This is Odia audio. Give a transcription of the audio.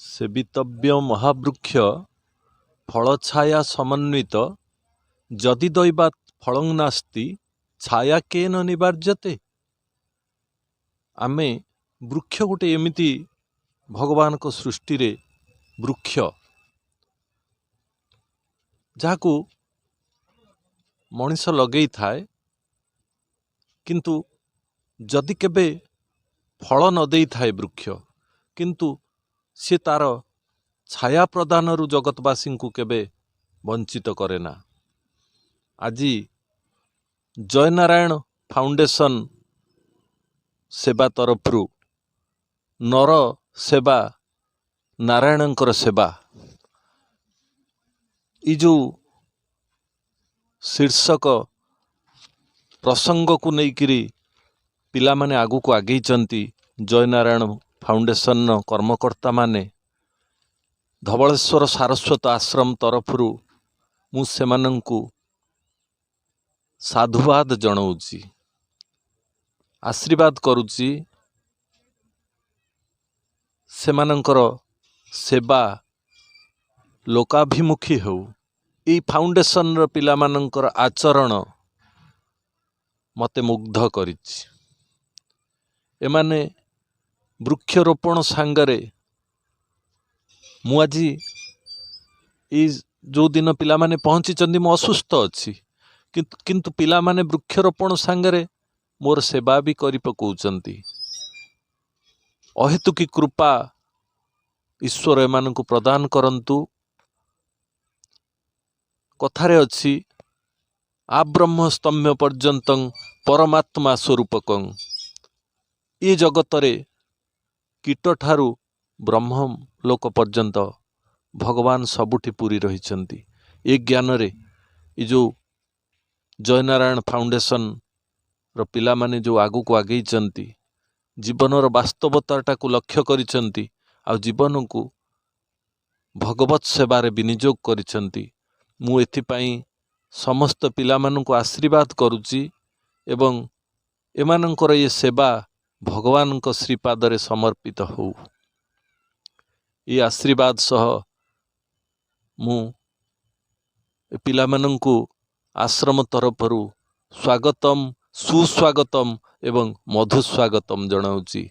ସେବିତବ୍ୟ ମହାବୃକ୍ଷ ଫଳଛାୟା ସମନ୍ୱିତ, ଯଦି ଦୈବାତ୍ ଫଳଂ ନାସ୍ତି ଛାୟା କେନ ନିବାର୍ଯ୍ୟତେ। ଆମେ ବୃକ୍ଷ ଗୋଟେ ଏମିତି ଭଗବାନଙ୍କ ସୃଷ୍ଟିରେ ବୃକ୍ଷ, ଯାହାକୁ ମଣିଷ ଲଗେଇଥାଏ, କିନ୍ତୁ ଯଦି କେବେ ଫଳ ନ ଦେଇଥାଏ ବୃକ୍ଷ, କିନ୍ତୁ ସେ ତାର ଛାୟା ପ୍ରଦାନରୁ ଜଗତବାସୀଙ୍କୁ କେବେ ବଞ୍ଚିତ କରେ ନା। ଆଜି ଜୟନାରାୟଣ ଫାଉଣ୍ଡେସନ ସେବା ତରଫରୁ ନର ସେବା ନାରାୟଣଙ୍କର ସେବା, ଏଇ ଯେଉଁ ଶୀର୍ଷକ ପ୍ରସଙ୍ଗକୁ ନେଇକିରି ପିଲାମାନେ ଆଗକୁ ଆଗେଇଛନ୍ତି, ଜୟନାରାୟଣ ଫାଉଣ୍ଡେସନର କର୍ମକର୍ତ୍ତାମାନେ, ଧବଳେଶ୍ୱର ସାରସ୍ୱତ ଆଶ୍ରମ ତରଫରୁ ମୁଁ ସେମାନଙ୍କୁ ସାଧୁବାଦ ଜଣାଉଛି, ଆଶୀର୍ବାଦ କରୁଛି। ସେମାନଙ୍କର ସେବା ଲୋକାଭିମୁଖୀ ହେଉ। ଏଇ ଫାଉଣ୍ଡେସନର ପିଲାମାନଙ୍କର ଆଚରଣ ମୋତେ ମୁଗ୍ଧ କରିଛି। ଏମାନେ ବୃକ୍ଷରୋପଣ ସାଙ୍ଗରେ, ମୁଁ ଆଜି ଏଇ ଯେଉଁଦିନ ପିଲାମାନେ ପହଞ୍ଚିଛନ୍ତି, ମୁଁ ଅସୁସ୍ଥ ଅଛି, କିନ୍ତୁ ପିଲାମାନେ ବୃକ୍ଷରୋପଣ ସାଙ୍ଗରେ ମୋର ସେବା ବି କରି ପକାଉଛନ୍ତି। ଅହେତୁକୀ କୃପା ଈଶ୍ୱର ଏମାନଙ୍କୁ ପ୍ରଦାନ କରନ୍ତୁ। କଥାରେ ଅଛି, ଆବ୍ରହ୍ମ ସ୍ତମ୍ଭ ପର୍ଯ୍ୟନ୍ତଂ ପରମାତ୍ମା ସ୍ୱରୂପକଂ। ଏ ଜଗତରେ କୀଟଠାରୁ ବ୍ରହ୍ମ ଲୋକ ପର୍ଯ୍ୟନ୍ତ ଭଗବାନ ସବୁଠି ପୂରି ରହିଛନ୍ତି। ଏ ଜ୍ଞାନରେ ଏ ଯେଉଁ ଜୟନାରାୟଣ ଫାଉଣ୍ଡେସନର ପିଲାମାନେ ଯେଉଁ ଆଗକୁ ଆଗେଇଛନ୍ତି, ଜୀବନର ବାସ୍ତବତାଟାକୁ ଲକ୍ଷ୍ୟ କରିଛନ୍ତି ଆଉ ଜୀବନକୁ ଭଗବତ ସେବାରେ ବିନିଯୋଗ କରିଛନ୍ତି, ମୁଁ ଏଥିପାଇଁ ସମସ୍ତ ପିଲାମାନଙ୍କୁ ଆଶୀର୍ବାଦ କରୁଛି ଏବଂ ଏମାନଙ୍କର ଏ ସେବା ଭଗବାନଙ୍କ ଶ୍ରୀପାଦରେ ସମର୍ପିତ ହଉ, ଏ ଆଶୀର୍ବାଦ ସହ ମୁଁ ଏ ପିଲାମାନଙ୍କୁ ଆଶ୍ରମ ତରଫରୁ ସ୍ୱାଗତମ, ସୁସ୍ୱାଗତମ ଏବଂ ମଧୁସ୍ୱାଗତମ ଜଣାଉଛି।